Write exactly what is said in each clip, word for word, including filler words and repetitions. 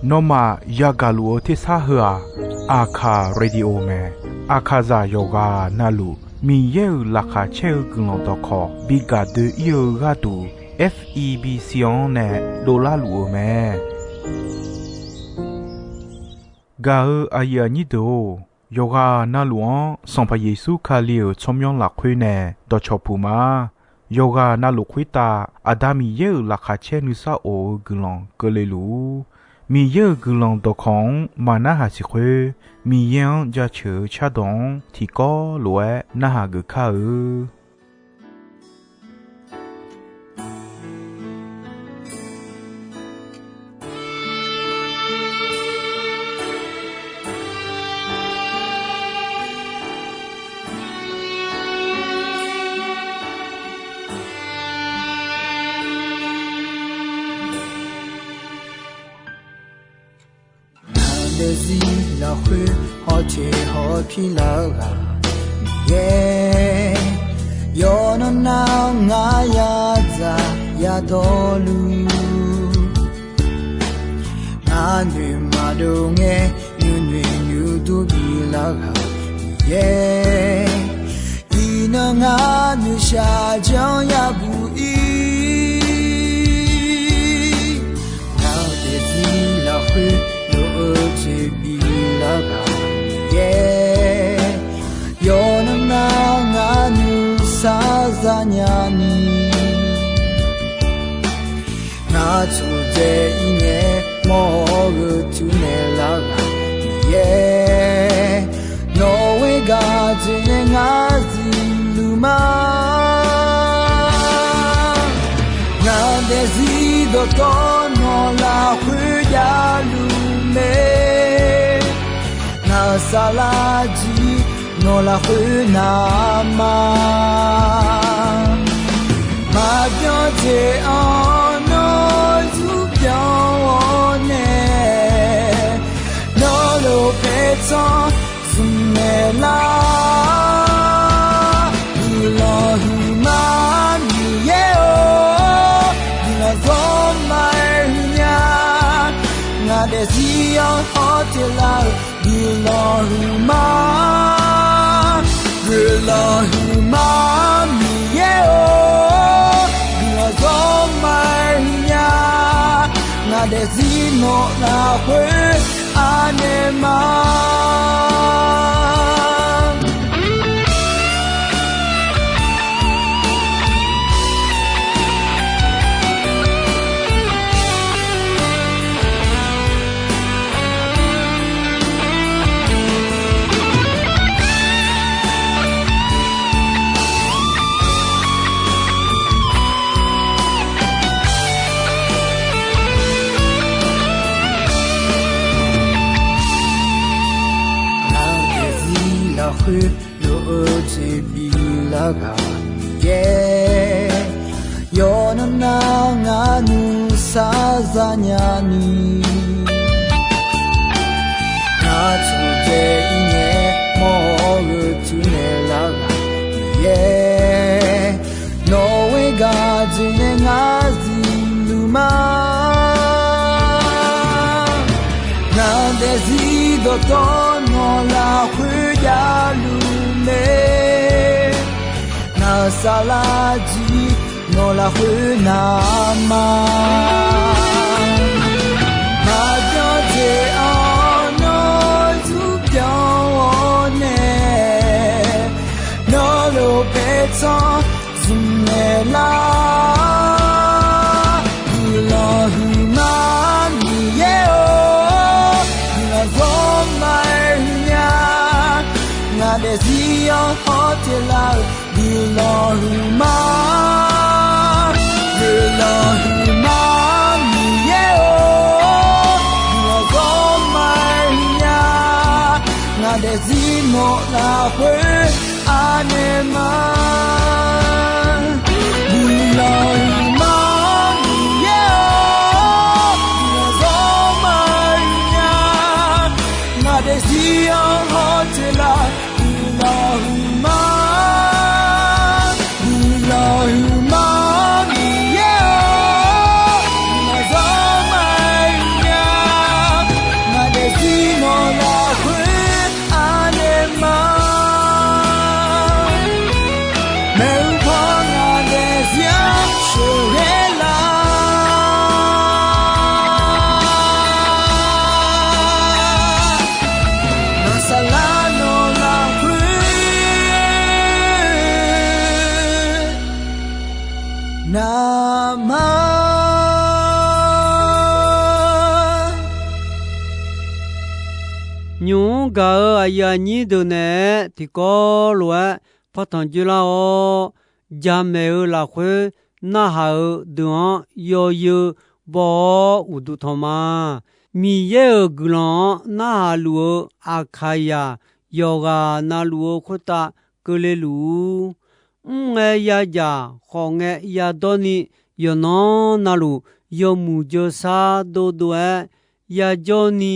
Nawmaf yagaq luf-eu tersar heu-aq, Aqkaq Radio mae. Aqkaqzaq yawqghaq navluf Miqyaer-euq laqkhaq caer-eu guiqlanq dawqkawq bi gaq doe-ir-eu gharduq, F E B C-anr nae dovlar luf-eu mae. Gaq-eu aqyuif aqnyir deuq-or, yawqghaq navluf-anr Sanqpaq Yeqsur Kali-euq tsawrmyanr lafkhoer nae dawqcawq puq ma. Yawqghaq navluf khoertav Aqda Miqyaer-euq laqkhaq caer nuisar of-eu guiqlanq keuvle luf-ur. Miqyaer-euq guiqlanq dawqkawq-anr maqnarhaq siq khoer, Miqyaer-anr jaceuq-eu cardawq-anr tiqkawv lof-aer narhaq geuf kar-eu. Ngaq daefzir lafkhoer hawteq hawpir lar-eu ghaq Miqyaer, yawqnan nar ngar yadzaq yadawrluf, ngar noeq maqdov ngae nuinoeq nuidur bif lar-eu ghaq Miqyaer, iqnan ngar noeqshaq janr yabuq ir. Ngaq daefzir lafkhoer lof-eu jeq bif lar-eu ghaq Miqyaer, yawqnan nar ngar nuisar zanya ni, ngar tmqdzae ir ngae mawr-awr gheu tuv naeq lar-eu ghaq Miqyaer, nawq-eu gaq jeq nae ngar zifluf ma. Ngaq daefzir dawqtawvluf nawq lafkhoer javluf mae. Ngaq-euq saflar jir nawq lafkhoer navma, maqbyan jeq-anr nawr zurpyanq-awr nae, nawr lof paertsanr zmq naeq lar. Guiqlanq huiqma Miqyaer-or, guiqlanq zawrma-aer huiqnya. Ngaq daefzir-anr hawteq lar-eu guiqlanq huiqma, guiqlanq huiqma Miqyaer-or, guiqlanq zawrma-aer huiqnya. Ngaq daefzir nawq lafkhoer anaeq ma. Ngaq daefzir lafkhoer lof-eu jeq bif lar-eu ghaq Miqyaer, yawqnan nar ngar nuisar zanya ni, ngar tmqdzae ir ngae mawr-awr gheu tuv naeq lar-eu ghaq Miqyaer, nawq-eu gaq jeq nae ngar zifluf ma. Ngaq daefzir dawqtawvluf nawq lafkhoer javluf mae. Ngaq-euq saflar jir nawq lafkhoer navma, maqbyan jeq-anr nawr zurpyanq-awr nae, nawr lof paertsanr zmq naeq lar. Guiqlanq huiqma Miqyaer-or, guiqlanq zawrma-aer huiqnya. Ngaq daefzir-anr hawteq lar-eu guiqlanq huiqma, guiqlanq huiqma Miqyaer-or, guiqlanq zawrma-aer huiqnya. Ngaq daefzir nawq lafkhoer anaeq ma. Guiqlanq huiqma Miqyaer-or, guiqlanq zawrma-aer huiqnya. Ngaq daefzir-anr hawteq lar-eu guiqlanq huiqma, guiqlanq huiqma Miqyaer-or, guiqlanq zawrma Nymq-mr gaq-euq aqyuif aqnyir deuq naeq-aer tiqkawv lof-aer par tanq dzoerlar-awr, jamaeq-eu lafkhoer narhaq-eu deuq-anr yawyeu baw-awr uqduq tanq ma. Miqyaer-euq guiqlanq-anr narhaq luf-eu Aqkaqyaq yawqghaq na luf-eu khoertav keuvle luf-ur. Mrngae yadzaq, khawf ngae yadawr ni, yawqnan navluf yawmuiq jawrsar dovdov-aer yajawr ni,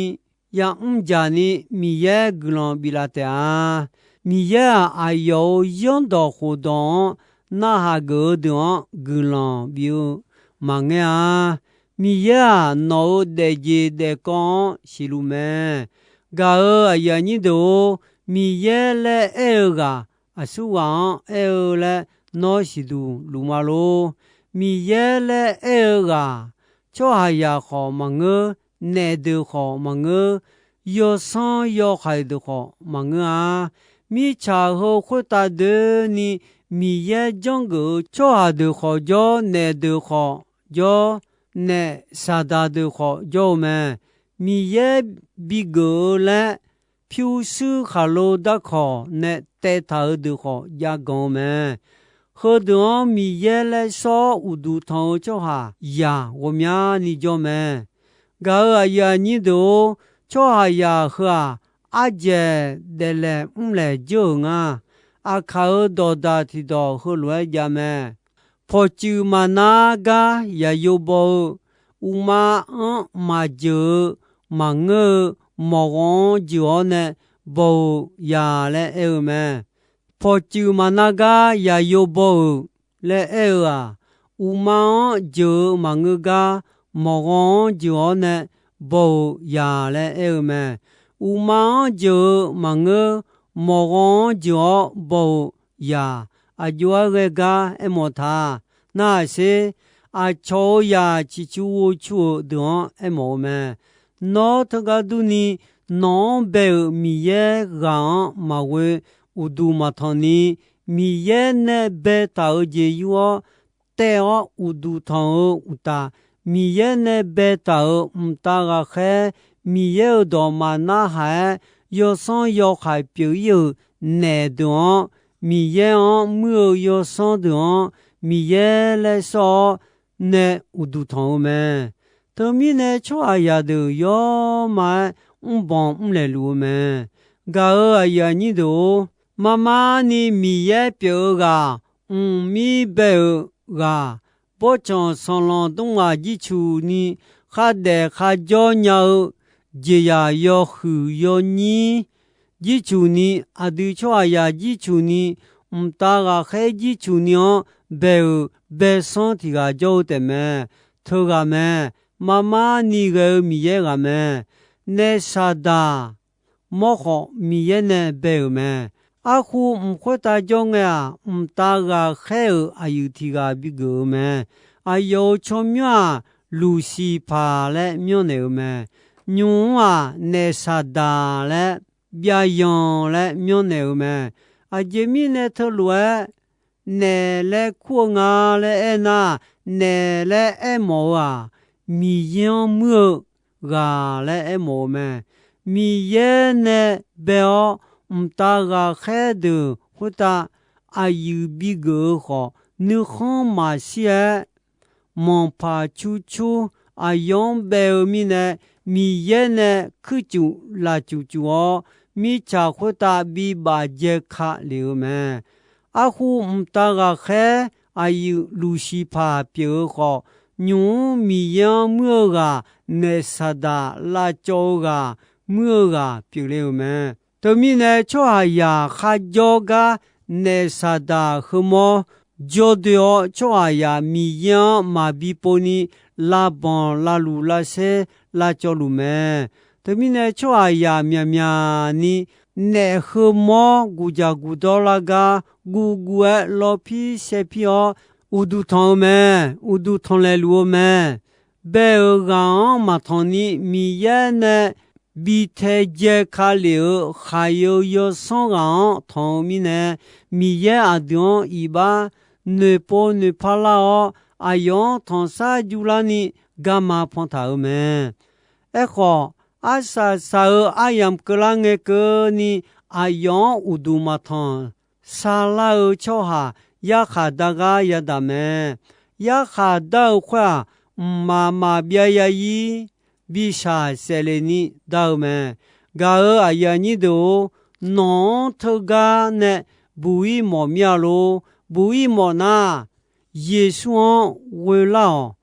yamr dzaq ni Miqyaer guiqlanq biflaf taef-a. Miqyaer-aq, aqyawf-euq zanrdawq khofdawq-anr narhaq geuf-eu deuq-anr guiqlanq bif-eu maqngeur-a. Miqyaer-aq, nawq-euq daefjeq daefkawv-anr siqluf mae. Gaq-euq aqyuif aqnyir deuq-or, Miqyaer laer aer-eu ghaq aqsurghaq-anr aer-eu laer nawr siqduq luf ma lor. Miqyaer laer aer-eu ghaq, tsawrhaqzaq khawf maqngeur, naef deuq khawf maqngeur, yawsanr yawhaiq deuq khawf maqngeur-a. Mirtsaq heu khoertav doeni Miqyaer janrgeuf-eu tsawrhaq deuq khawf jawr, naef deuq khawf jawr, naef saqdaq deuq khawf jawr-eu mae. Miqyaer bigeuf-eu laer pyurshuir khaqlo darkawq nae taevtaq-euq deuq khawf jaganq-eu mae. Heudeuq-anr Miqyaer laer sawr-awr uqduq tanq-eu tsawrhaqzaq ghawqmyani jawr mae. Gaq-euq aqyuif aqnyir deuq-or, tsawrhaqzaq heu-aq, ardzaeq daeflaeq mrlaeq dzeur-euq nga. Aqkaq-euq dawqdaq tiqdawq heulof-aer jav mae. Pawqtsuif maqnar gar yaqyo baw-eu, uqma-anr maqjeuq-eu maqngeur-eu, mawqghanq-anr jeuq-awr nae baw-eu ya laer aer-eu mae. Pawqtsuif maqnar gar yaqyo baw-euq laer aer-eu-aq, uqma-anr jeuq-eu maqngeur gar, mawqghanq-anr jeuq-awr nae baw-eu ya laer aer-eu mae. Uqma-anr jeuq-eu maqngeur, mawqghanq-anr jeuq-awr baw-eu ya, aqjox-aer ghae gar aermawf ta. Narhaq sher, aqcawq-euq zaq ciqcur ghovcur-euq deuq-anr aermawf-eu mae. Nawr teugar durni, nawq-anr bae-euq Miqyaer ghaq-anr maqghoe uqduq maqtanq ni, Miqyaer nae baetaq-euq jeq yur-awr, taev-awr uqduq tanq-eu uqtaf, Miqyaer nae baetaq-euq mqtav ghaqkhaer, Miqyaer-euq dawq maqnarhaq-aer, yawsanr yawhaiq pyeuf-ir-euq naef deuq-anr, Miqyaer-anr muir-eu yawsanr deuq-anr, Miqyaer laer sawr-awr nae uqduq tanq-eu mae. Teumirnae tsawrhaqzaq deuq yawrma-aer mrbanq mrlaeq luf-eu mae. Gaq-euq aqyuif aqnyir deuq-or, marmar ni Miqyaer pyeuf-eu ghaq, mqmir bae-euq ghaq, bawrtsanq sanqlanq dmrghaq jircuq ni khardaef kharjawr nya-eu jeqzaq yawhuiq yawnyir jircuq ni, aqdui tsawrhaqzaq jircuq ni, mqtav ghaqkhaer jircuq ni-anr bae-euq baesanr tiq ghaq jawr-eu taef mae. Teughaq mae. Marmar ni ghae-eu Miqyaer ghaq mae. Naef saqdaq mawrkhawf Miqyaer nae bae-euq mae. Arkhu mq khoertav jawr ngae-aq, mqtav ghaqkhaer-euq aqyuif tiq ghaq bigeuf-eu mae. Aqyawf-euq tsawrmyanr-aq, Luqsiqpaq laer myanrnaeq-eu mae. Nymq-mr-aq, naef saqdaq laer, byavyanq laer myanrnaeq-eu mae. Aqjeq mirnae teulof-aer naef laer kur-eu nga laer aernar, naef laer aermawf-eu-aq, Miqyaer-anr muir-eu ghaq laer aermawf-eu mae. Miqyaer nae bae-awr mqtav ghaqkhaer deuq khoertav aqyuif bigeuf-eu khawf, nuikhanr maqshir-aer, manqpaq curcur aqyawf-anr bae-eu mirnae, Miqyaer nae kuircuf lafcuf cuf-awr, mirtsaq khoertav bibaf jae ka lef-eu mae. Arkhu mqtav ghaqkhaer aqyuif Luqsiqpaq pyeuf-eu khawf, nymq-mr Miqyaer-anr muir-eu ghaq, naef saqdaq lavcawv-eu ghaq, muir-eu ghaq pyeufle-euq mae. Teumirnae tsawrhaqzaq kharjawr gar naef saqdaq heumawr jawrdoe-awr, tsawrhaqzaq Miqyaer-anr maqbi povni lavbanq lavluf lavsaer lavcawv luf mae. Teumirnae tsawrhaqzaq myaqmyaq ni naef heumawr guqjaq guqdawr lar gar guvguv-aer lawpir saepir-awr uqduq tanq-eu mae. Uqduq tanqlaeq luf-eu mae. Bae-euq ghaq-anr maqtanq ni Miqyaer nae bi tae jae ka lef-euq khaq-eu yawsanr ghaq-anr tanq-eu mirnae, Miqyaer aqdui-anr iqbax noeqpov noeqpar lar-awr, aqyawf-anr tanqsar juvlar ni garma pantaq-eu mae. Aerkhawf, Arsaq saq-eu aryamq keuvlar ngae keuvni, aqyawf-anr uqduq maqtanq sarlar-eu tsawrhaq yarkhaq dar gar yadaq mae. Yarkhaq dar-eu khoer-aq, mqmaq maqbyav ya-ir, bishaq saefle ni dar-eu mae. Gaq-euq aqyuif aqnyir deuq-or, nawq-anr teugar nae buq-ir mawf mir-a lor. Buq-ir mawf nar, Yeqsur-anr ghoelar-awq.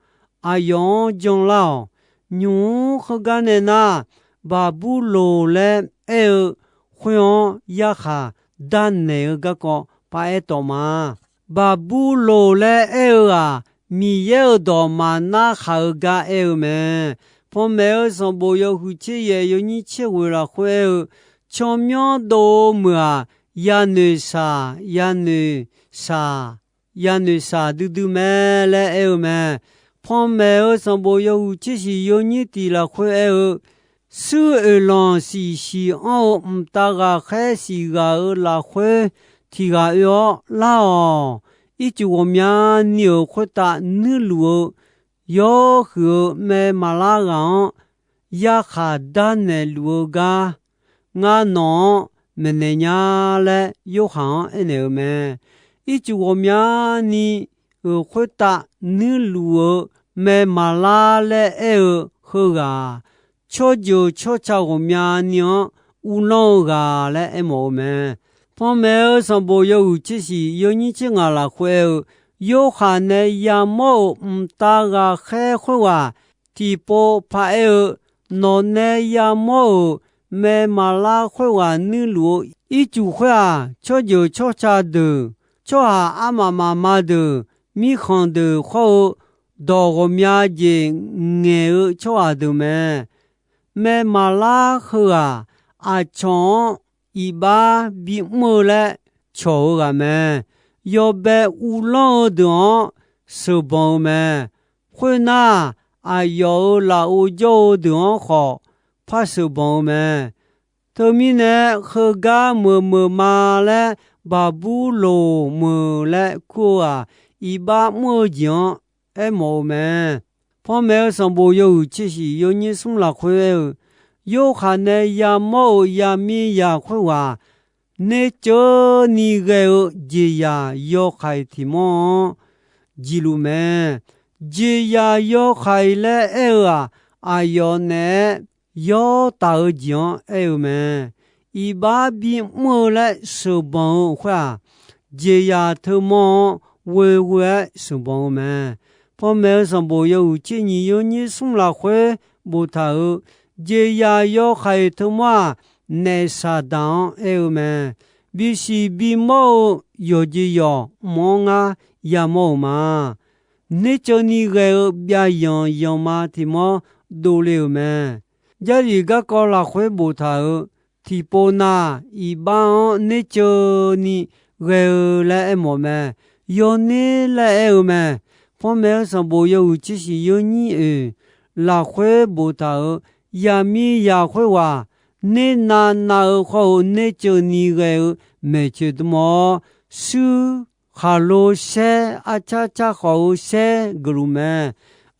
Aqyawf-anr janlar-awq. Nymq-mr heugar nae nar, Baqburloq laer aer-eu khoer-anr yarkhaq darnaeq-eu garkawv paraer tawf ma. Baqburloq laer aer-eu-aq, Miqyaer-euq dawq maqnar khaq-eu gar aer-eu mae. Panmaeq-eu sanqbof yawhuiq tser yaef yawnyir tser ghoeq lafkhoer aer-eu, tsawrmyanr dov-eu meuq-aq, yanoeq shaq, yanoeq shaq, yanoeq shaq duidui mae laer aer-eu mae. Panmaeq-eu sanqbof yawhuiq tser shiq yawnyir tiq lafkhoer aer-eu, suir oeqlanq siqsiq anr-eu mqtav ghaqkhaer siqghaq-euq lafkhoer tiq ghaq oe-awr lar-awq. Ircuf ghawqmyani-euq khoertav nuirluf-eu yawhuiq-eu mae maqlar ghaq-anr yarkhaq darnaeq luf-eu gar, ngar nawq-anr maeqnaeq nya laer Yorhaq-anr aernaeq-eu mae. Ircuf ghawqmyani-euq khoertav nuirluf-eu mae maqlar laer aer-eu heughaq-aq, tsawrjeuq tsawrca ghawqmyani-anr uvlanr-eu ghaq laer aermawf-eu mae. Panmaeq-eu sanqbof yawhuiq tser shiq yawnyir tser ngaq lafkhoer aer-eu, Yorhaq nae yamawr-euq mqtav ghaqkhaer khoerghaq tiqpov paraer-eu, nawq nae yamawr-euq mae maqlar khoerghaq nuirluf-eu ircuf khoer-aq, tsawrjeuq tsawrca deuq, tsawrhaq armaf mafma deuq, mirkhanq deuq khawr-eu dawq ghawqmya jeq ngaeq-eu tsawrhaq deuq mae. Mae maqlar heughaq aqcawq-anr iqbax bimr-eu laer cawq-eu ghaq mae. Yawbae uvlanr-eu deuq-anr sheuqbanq-eu mae. Khoernar, aqyawf-euq lafov jawr-eu deuq-anr khawf par sheuqbanq-eu mae. Teumirnae, heugar meuq meuq ma laer Baqburloq meuq laer kur-eu-aq, iqbax mr-eu jeq-anr aermawf-eu mae. Panmaeq-eu sanqbof yawhuiq tser shiq yawnyir smr lafkhoer aer-eu, Yorhaq nae yamawr-euq yaqmiqzaq khoerghaq nerceuv ni ghae-eu jeqzaq yawkaq-iq tiq mawr-anr jeqluf mae. Jeqzaq yawkaq-iq laer aer-eu-aq, aqyawf naeq-aer yawr taf-eu jeq-anr aer-eu mae. Iqbax bimr-eu laer sheuqbanq-eu khoer-aq, jeqzaq teumawr-anr ghoeghoe-aer sheuqbanq-eu mae. Panmaeq-eu sanqbof yawhuiq tser nyiq yawnyir smr lafkhoer boftaq-euq, jeqzaq yawkaq-iq teumawr-aq, naef Saqdaq-anr aer-eu mae. Bisiq bimawr-eu yawqjeq yawq mq-anr ngar yamawr-euq ma. Nerceuv ni ghae-eu byavyanq yanqma tiq mawr dovle-euq mae. Jarlif garkawv lafkhoer boftaq-euq, tiqpov nav iqbax-anr nerceuv ni ghae-eu laer aermawf mae. Yawner laer aer-eu mae. Panmaeq-eu sanqbof yawhuiq tser shiq yawnyir oeq lafkhoer boftaq-euq, yaqmiqzaq khoerghaq nernav nav-eu khawr-eu nerceuv ni ghae-eu maeqtsoeq dmawr-awr, shuir khaqlo saer arcar car khawf-eu saer geufluf mae.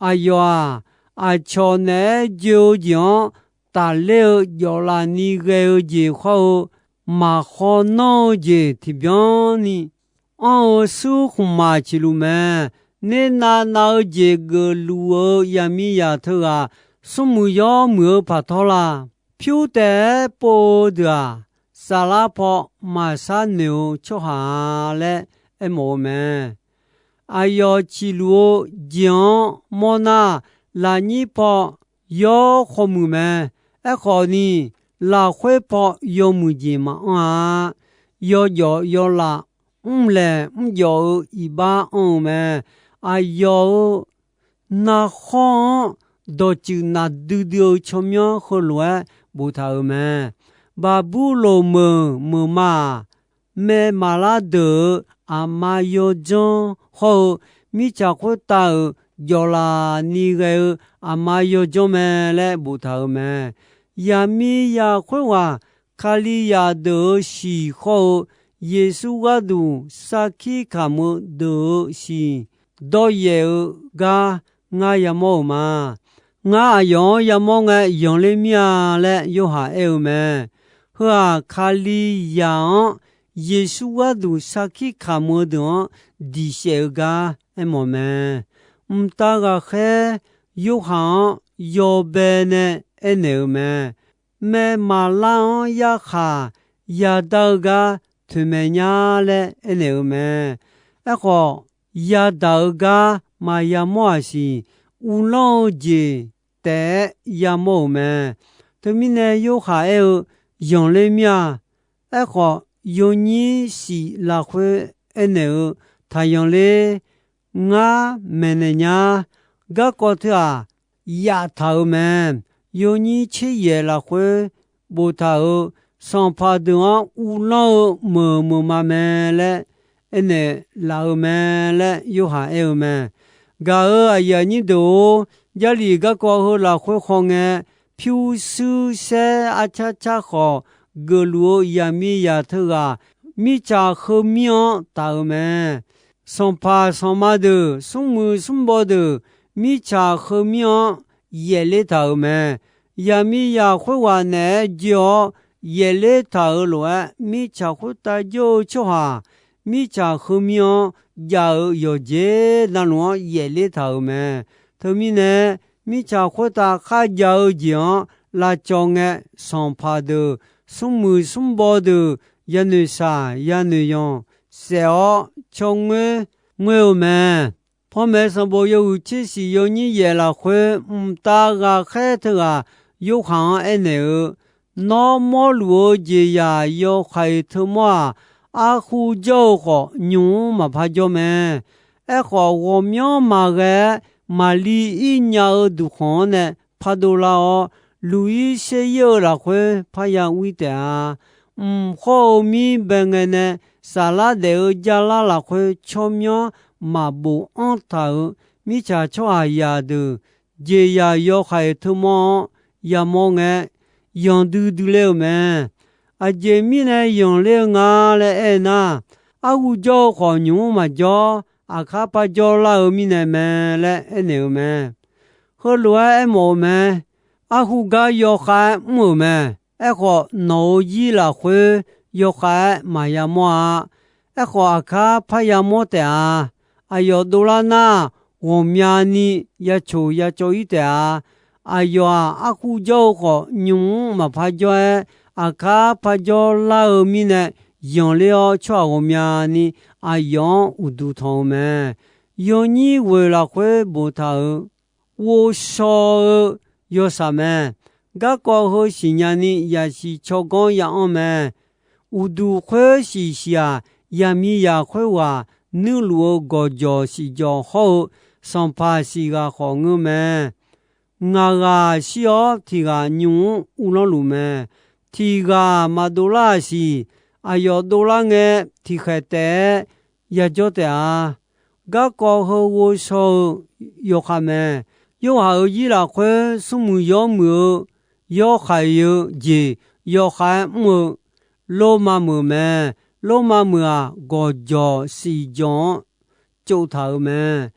Aqyawf-aq, aqcawq naeq-aer joe-eu jeq-anr tafler-eu jawflaf ni ghae-eu jeq khawr-eu maqkhaw nanr-eu jeq tiqbyan ni anr-eu shuir khmqmaq ciqluf mae. Nernav nav-eu jeq geufluf-eu yaqmiqzaq teughaq smrmuiq yawmuiq-eu paqtawrlaq, pyur taef-aer pov-eu deuq-aq, saflar paw maqshar noeq-eu tsawrhaq-a laer aermawf-eu mae. Aqyawf ciqluf-eu jeq-anr mawrnar, lafnyir paw yawr khawmuiq mae. Aerkhawf ni, lafkhoer paw yawmuiq jeq maqanr-a. Yawjawf yawlaf mrlaeq mrjawf-eu iqbax anr-eu mae. Aqyawf-euq narkhawr-anr dawqtsuif naqdui dui-eu tsawrmyanr heulof-aer boftaq-euq mae. Baqburloq meuq meuq ma-aq, mae maqlar deuq-euq aqma yawdzanr hawr-eu, mirtsaq khoertav-euq jawflaf ni ghae-eu aqma yawdzanr mae laer boftaq-euq mae. Yaqmiqzaq khoerghaq Kalizaq deuq-euq shiq hawr-eu, Yeqsur gharduq sarkir kamq-eu deuq-euq shiq dawryaef-eu gar ngar yamawr-euq ma. Ngar aqyawf-anr yamawr ngae yanqler mir-a laer Yorhaq aer-eu mae. Heu-aq, Kalizaq-anr Yeqsur gharduq sarkir kamq-eu deuq-anr diq saef-eu gar aermawf mae. Mqtav ghaqkhaer Yorhaq-anr yawbae nae aernaeq-eu mae. Maermaqlar-anr yarkhaq yada-eu gar toeqmaeq nya laer aernaeq-eu mae. Aerkhawf, yadaq-eu gar maqya mawr-aq siq, uvlanr-eu jeq taef-aer yamawr-euq mae. Teumirnae Yorhaq aer-eu, yanqler mir-a. Aerkhawf, yawnyir shif lafkhoer aernaeq-eu, taqyanq ler. Ngar maeqnaeq nya. Garkawv teu-aq, yaftaq-euq mae. Yawnyir tser yaef lafkhoer boftaq-euq, sanqpaq deuq-anr uvlanr-eu meuq meuq ma mae laer aernaeq laf-eu mae laer Yorhaq aer-eu mae. Gaq-euq aqyuif aqnyir deuq-or, Jarlif garkawv heu lafkhoer khawngae, pyurshuir saer arcar car khawf geufluf-eu yaqmiqzaq teughaq, mirtsaq heumir-anr taf-euq mae. Sanqpaq sanqma deuq, smrmuiq smrbaw deuq, mirtsaq heumir-anr yaefler taq-euq mae. Yaqmiqzaq khoerghaq naeq-aer joe-awr yaefler taq-euq lof-aer, mirtsaq khoertav jawr-eu tsawrhaq, mirtsaq heumir-anr jav-eu yawqjeq navluf-anr yaefler taq-euq mae. Teumirnae, mirtsaq khoertav kharjav-eu jeq-anr lavcawv ngae, sanqpaq deuq, smrmuiq smrbaw deuq, yanoeq shaq yanoeq yanq saef-awr tsawrngoer ngoer-eu mae. Panmaeq sanqbof yawhuiq tser shif yawnyir yaef lafkhoer, mqtav ghaqkhaer teughaq Yorhaq-anr aernaeq-eu, Nawr mawrluf-eu jeqzaq yawhaiq teumawr-aq, arkhu jawr-eu khawf, nymq-mr maqpar jawr mae. Aerkhawf, ghawqmyanr maqghae-aer maqli ir nya-eu duqkhanq-anr nae pardov lar-awr, luq-ir ser-ir-eu lafkhoer parya ur-ir taef-a. Mq khawr-eu mir bae ngae nae, saflar daef-eu jarlar lafkhoer tsawrmyanr maqbof anr taq-euq mirtsaq tsawrhaqzaq deuq, jeqzaq yawhaiq teumawr-anr yamawr ngae, yanqdui dui ler-eu mae. Aqjeq mirnae yanqler-eu nga laer aer nar, arhu jawr-eu khawf, nymq-mr maqjawr, aqkar par jawrlar-eu mirnae mae laer aernaeq-eu mae. Heulof-aer aermawf-eu mae. Arhu gar yawkhav-aer mr-euq mae. Aerkhawf, nawq-euq zir lafkhoer yawkhav-aer maqya mawr-a. Aerkhawf, aqkar parya mawr taef-a. Aqyawf dovlar nar, ghawqmyani ya coq ya cawv-ir taef-a. Aqyawf-aq, arkhu jawr-eu khawf, nymq-mr maqpar jawr-aer, aqkar par jawrlar-eu mirnae, yanqler-awr tsawrhaq ghawqmyani aqyawf-anr uqduq tanq-eu mae. Yawnyir ghoeq lafkhoer boftaq-euq, ghovshaw-eu yawshaq mae. Garkawv heu siqnya ni yasiq tsawrganr ya anr mae. Uqduq khoer siq siq-aq, yaqmiqzaq khoerghaq nuirluf-eu gawqjawq siqjawq hawr-eu sanqpaq siq ghaq khawf ngeur mae. Ngaq ghaq shir-awr tiq ghaq nymq-mr uvlanr luf mae. Tiq ghaq maqdov lar-aq siq, aqyawf dovlar ngae tiqkhaeq taef-aer yajawr taef-a. Garkawv heu ghovshaw-eu yawkhav mae. Yorhaq-euq zir lafkhoer smrmuiq yawmuiq-eu yawhaiq-eu jeq yawkhav-aer mr-eu Lormav meuq mae. Lormav meuq-aq, gawqjawq siqjawq-anr tsovtaq-euq mae.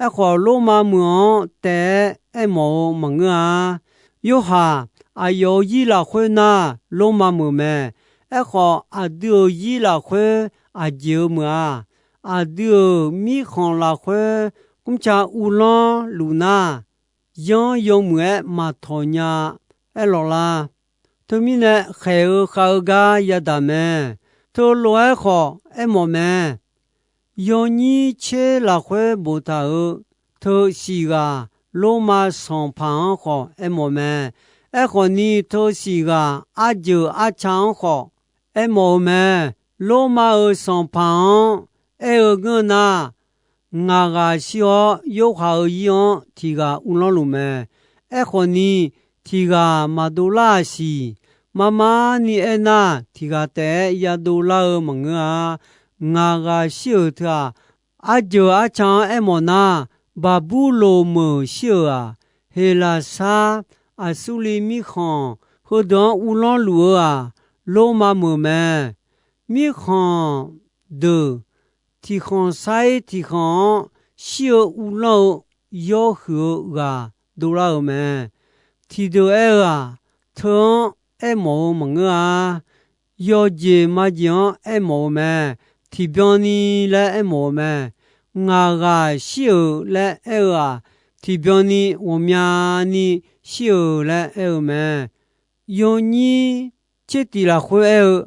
Aerkhawf, Lormav meuq-anr taef-aer aermawf-eu maqngeur-a. Yorhaq aqyawf-euq zir lafkhoer nar, Lormav meuq mae. Aerkhawf, aqdui-euq zir lafkhoer aqjeq-eu meuq-a. Aqdui-euq mirkhanq lafkhoer mrca uvlanr luf nar, yanr yawmuiq-aer maqtawq nya-a. Aerlawq lar. Teumirnae, khaeq-eu khav-eu gar yadaq mae. Teulof-aer khawf aermawf mae. Yawnyir tser lafkhoer boftaq-euq teu siq ghaq Lormav sanqpaq-anr khawf aermawf mae. Aerkhawf ni, teu siq ghaq arjeuq arca-anr khawf aermawf-eu mae. Lormav-euq sanqpaq-anr aer-eu ngeur nar, ngaq ghaq shir-awr Yorhaq-euq zir-anr tiq ghaq uvlanr luf mae. Aerkhawf ni, tiq ghaq maqdov lar-aq siq. Mar mar ni aernar, tiq ghaq taef-aer yadov lar-eu maqngeur-a. Ngaq ghaq shir-euq teu-aq, arjeuq arca-anr aermawf nar, Baqburloq meuq shir-euq-aq, Heqlaqsar, Aqsurliv mirkhanq, heudeuq-anr uvlanr luf-eu-aq, Lormav meuq mae. Mirkhanq deuq tiqkhanq sar-ir tiqkhanq-anr shir-eu uvlanr-eu yawhuiq-eu ghaq dovlar-euq mae. Tiqdeuq aer-eu-aq, teu-anr aermawf-eu maqngeur-a. Yawjeq majeq-anr aermawf-eu mae. Tiqbyan ni laer aermawf-eu mae. Ngaq ghaq shir-euq laer aer-eu-aq, tiqbyan ni ghawqmyani shir-euq laer aer-eu mae. Yawnyir tser tif lafkhoer aer-eu,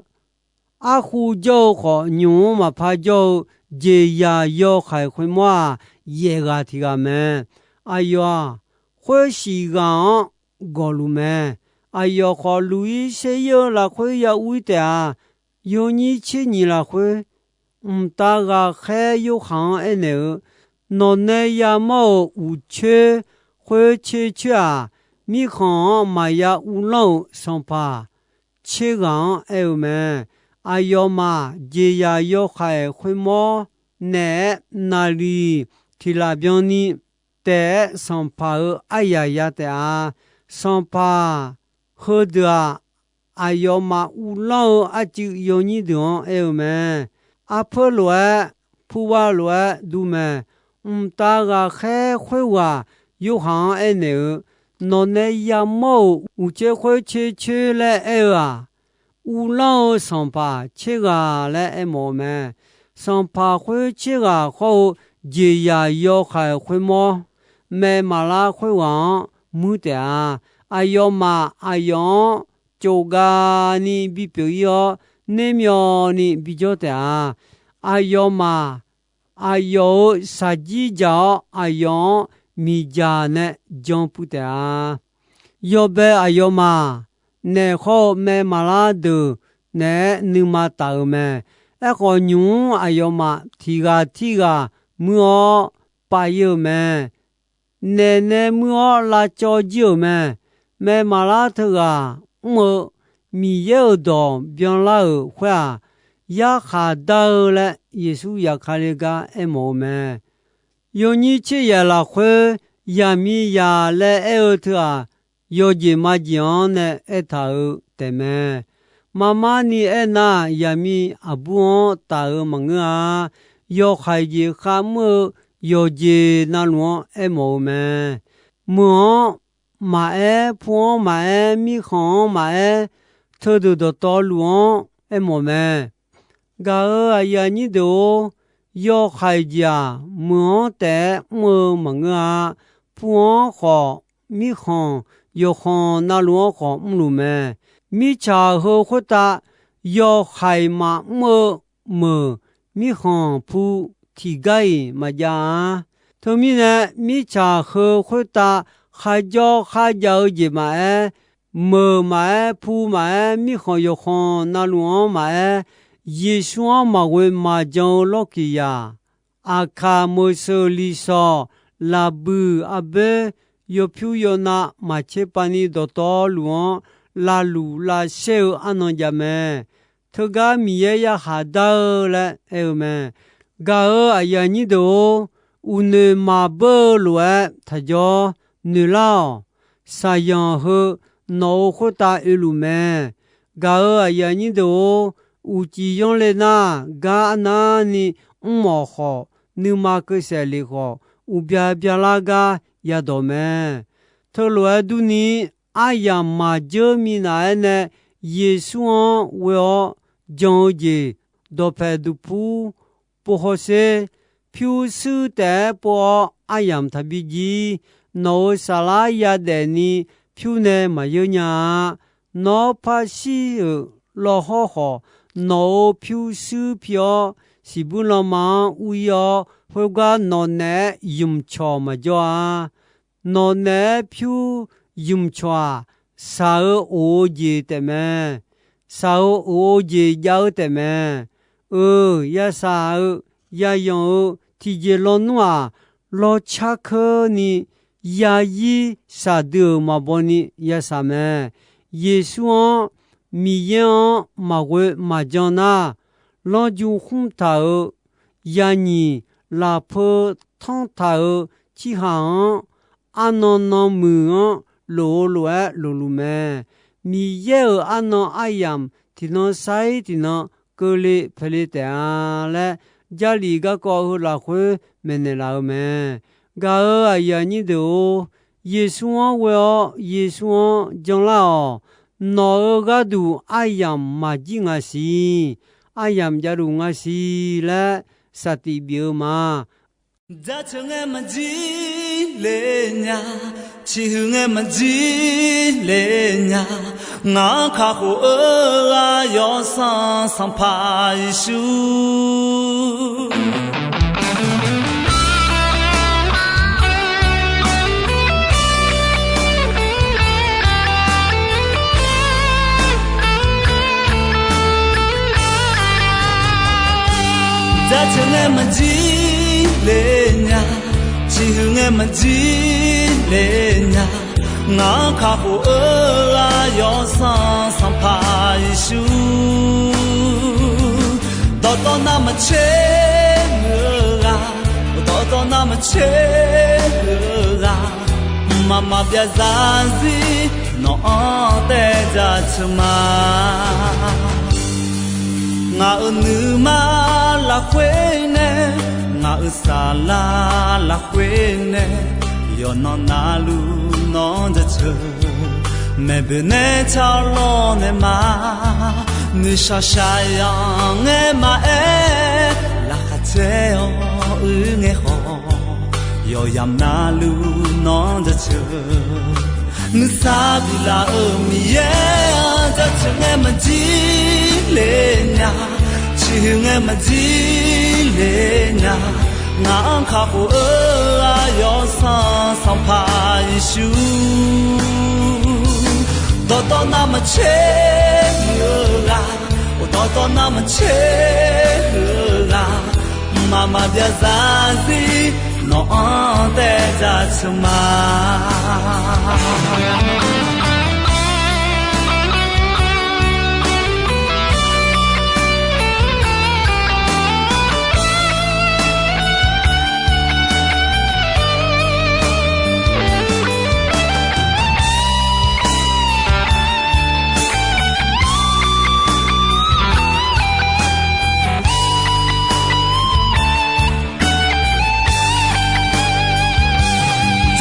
arkhu jawr-eu khawf, nymq-mr maqpar jawr-eu jeqzaq yawhaiq khoermawr-aq, yaef ghaq tiq ghaq mae. Aqyawf-aq, khoersiq ghaq-anr gawqluf mae. Aqyawf khawf, luq-ir ser-ir-eu lafkhoer ya ur-ir taef-a. Yawnyir tser nyiq lafkhoer, mqtav ghaqkhaer Yorhaq-anr aernaeq-eu, Nawqnae yamawr-euq uqcoer khoer tser coer-aq, mirkhanq-anr maqya uvlanr-euq sanqpaq tser ghaq-anr aer-eu mae. Aqyawfmaf jeqzaq yawhaiq khoermawr naeq-aer naqliq tiq laf byanni taef-aer sanqpaq-euq aryaq ya taef-a. Sanqpaq heudeuq-aq, aqyawfmaf uvlanr-eu arcuiv yawnyir deuq-anr aer-eu mae. Arpeur lof-aer, purbav lof-aer dur mae. Mqtav ghaqkhaer khoerghaq Yorhaq-anr aernaeq-eu, Nawqnae yamawr-euq uqcoer khoer tser coer laer aer-eu-aq, uvlanr-eu sanqpaq tser ghaq laer aermawf-eu mae. Sanqpaq khoer tser ghaq hawr-eu jeqzaq yawhaiq khoermawr, maeq maqlar khoerghaq-anr muir taef-a. Aqyawfmaf aqyawf-anr cofgav ni bipyeuf-ir-awr, nermyawvni bijawr taef-a. Aqyawfmaf aqyawf-euq shaqjir dzaq-awr, aqyawf-anr miqdzaq nae jan puiv taef-a. Yawbae aqyawfmaf naeq hawr-eu maeq maqlar deuq naeq-aer nuima taf-euq mae. Aerkhawf, nymq-mr aqyawfmaf tiq ghaq tirghaq muir-awr pav-ir-eu mae. Naeq nae muir-awr lavcawv jir-euq mae. Maeq maqlar teughaq mr-eu Miqyaer-euq dawq byanlar-euq khoer-aq, yarkhaq dar-eu laer Yeqsur Yaqkali gar aermawf-eu mae. Yawnyir tser yaeq lafkhoer, yaqmiqzaq laer aer-eu teu-aq, yawjeq majeq-anr nae aertaq-eu taefmae. Marmar ni aernar, yaqmiq aqbur-anr taf-eu maqngeur-a. Yawhaiq jeq kharmr-eu yawqjeq navluf-anr aermawf-eu mae. Meuq-anr maqaer, pu-anr maqaer, mirkhanq-anr maqaer, teudeuq dawqtawvluf-anr aermawf mae. Gaq-euq aqyuif aqnyir deuq-or, yawhaiq jeq-aq, meuq-anr taef-aer mr-eu maqngeur-a. Pu-anr khawf, mirkhanq yawqkhanq navluf-anr khawf mrluf mae. Mirtsaq heu khoertav yawhaiq maqmr-eu meuq, mirkhanq pu tiqgar-iq maqjav-a. Teumirnae, mirtsaq heu khoertav kharjawr kharjav-eu jeq maqaer, meuq maqaer, pu maqaer, mirkhanq yawqkhanq navluf-anr maqaer, Yeqsur-anr maqghoe maqjan-eu lawrkiqzaq, aqkaq, meuqseuq, liqsawq, laqbuiq, arboer, yawpyur yawnav, maqtser pav ni dawqtawvluf-anr lavluf lavshaer-eu arnan jav mae. Teugar Miqyaer yarkhaq dar-eu laer aer-eu mae. Gaq-euq aqyuif aqnyir deuq-or, uqnoeq maqbeur-eu lof-aer taqjawr, noeqlar-awq. Saqyanq heu nawq-euq khoertav oeluf mae. Gaq-euq aqyuif aqnyir deuq-or, uqcif yanr le nar, gar arnavni mrmawf khawf, nuima keuv saef lef khawf, uqbya byalar gar yadawq mae. Teulof-aer durni, aryamq maqdzeur minav-aer nae Yeqsur-anr ghoe-awr jan-eu jeq, dawqpaeq duqpur pov hawsher, pyurshuir taef-aer pov-awr aryamq taqbi jir. Nawq-euq saflar yadaef ni pyur nae maqyeur nya-a. Nawr parshir-euq lawhawr khawf, nawq-euq pyurshuir pi-awr, siqbuir lanma-anr ur-ir-awr, khoergar nawq naeq-aer ymqcawq maqjawr-a. Nawq naeq-aer pyur ymqcawq-aq, shaq-eu of-eu jeq taefmae. Shaq-eu of-eu jeq jav-eu taefmae. Euq, yashaq-eu, yayanq-eu tiqjeq lawnmr-aq, lawrcar keurni yazir shaqdui-euq maqbaw ni yashaq mae. Yeqsur-anr, Miqyaer-anr maqghoe maqjan nar, lanrju khmr taq-euq, yanyiq lafpeu tanr taq-euq cirhaq-anr, arnan nanmuiq-anr lof-eu lof-aer lofluf mae. Miqyaer-euq arnan aryamq tiqnan sair tiqnan keuvle paeqle taef-a laer, Jarlif garkawv heu lafkhoer maeqnaeq laf-eu mae. Gaq-euq aqyuif aqnyir deuq-or, Yeqsur-anr ghoe-awr Yeqsur-anr janlar-awq. Nawq-euq gharduq aryamq maqjir nga siq. Aryamq javluf nga siq laer saqtiq bif-eu ma. Jaceuq ngae maqjir le nya, ciqhuiq ngae maqjir le nya, ngaq-anr kakhof-eu ghaq Yawsanr Sanqpaq Yeqsur. Jaceuq ngae maqjir le nya, ciqhuiq ngae maqjir le nya, ngaq-anr kakhof-eu ghaq Yawsanr Sanqpaq Yeqsur. Dawqtawv navmaqtser muiq-eu ghaq, dawqtawv navmaqtser muiq-eu ghaq, mqmaq maqbyav zarzir nawq-anr taev jaceuq ma. Ngaq-euq nuima lafkhoer nae, ngaq-euq saflar lafkhoer nae, yawqnan navluf nawq-anr jaceuq. Maeqboeq nae car-awr lawrnaeq ma. Noeqshaq shaqzanq ngae maqaer, laqkhaq caer-awr uir ngae khawf, yawqyamq navluf nawq-anr jaceuq. Nuisar biflaf-euq Miqyaer-anr jaceuq ngae maqjir le nya, ciqhuiq ngae maqjir le nya, ngaq-anr kakhof-eu ghaq Yawsanr Sanqpaq Yeqsur. Dawqtawv navmaqtser muiq-eu ghaq, dawqtawv navmaqtser muiq-eu ghaq, mqmaq maqbyav zarzir nawq-anr taev jaceuq ma.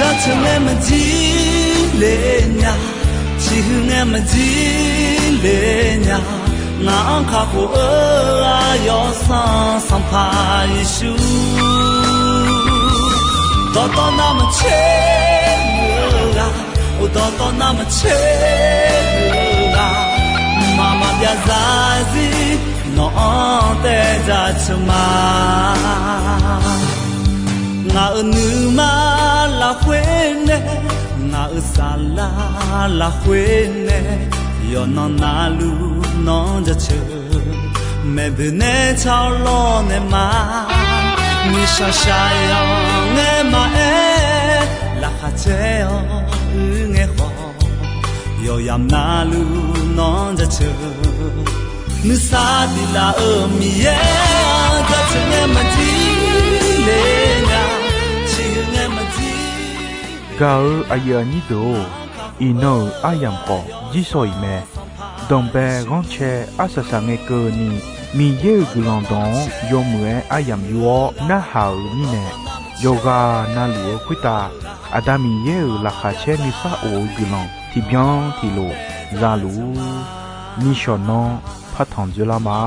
Jaceuq ngae maqjir le nya, ciqhuiq ngae maqjir le nya, ngaq-anr kakhof-eu ghaq Yawsanr Sanqpaq Yeqsur. Dawqtawv navmaqtser muiq-eu ghaq, dawqtawv navmaqtser muiq-eu ghaq, mqmaq maqbyav zarzir nawq-anr taev jaceuq ma. Ngaq-euq nuima lafkhoer nae, ngaq-euq saflar lafkhoer nae, yawqnan navluf nawq-anr jaceuq. Maeqboeq nae car-awr lawrnaeq ma. Noeqshaq shaqzanq ngae maqaer, laqkhaq caer-awr uir ngae khawf, yawqyamq navluf nawq-anr jaceuq. Nuisar biflaf-euq Miqyaer-anr jaceuq ngae maqjir le nya, ciqhuiq ngae maqjir. Gaq-euq aqyuif aqnyir deuq-or, iqnan-euq aryamq khawf jirsawq iq mae. Danqbae ghanrcae arsaq saq ngae keuvni, Miqyaer-euq guiqlanq dawq-anr yawmuiq-aer aryamq yur-awr narhaq-euq mirnae, yawqghaq navluf-eu khoertav Aqda Miqyaer-euq laqkhaq caer nuisar of-eu guiqlanq tiqbyan tiqlof za luf-ur. Nishawq nanr partanq dzoerlar ma.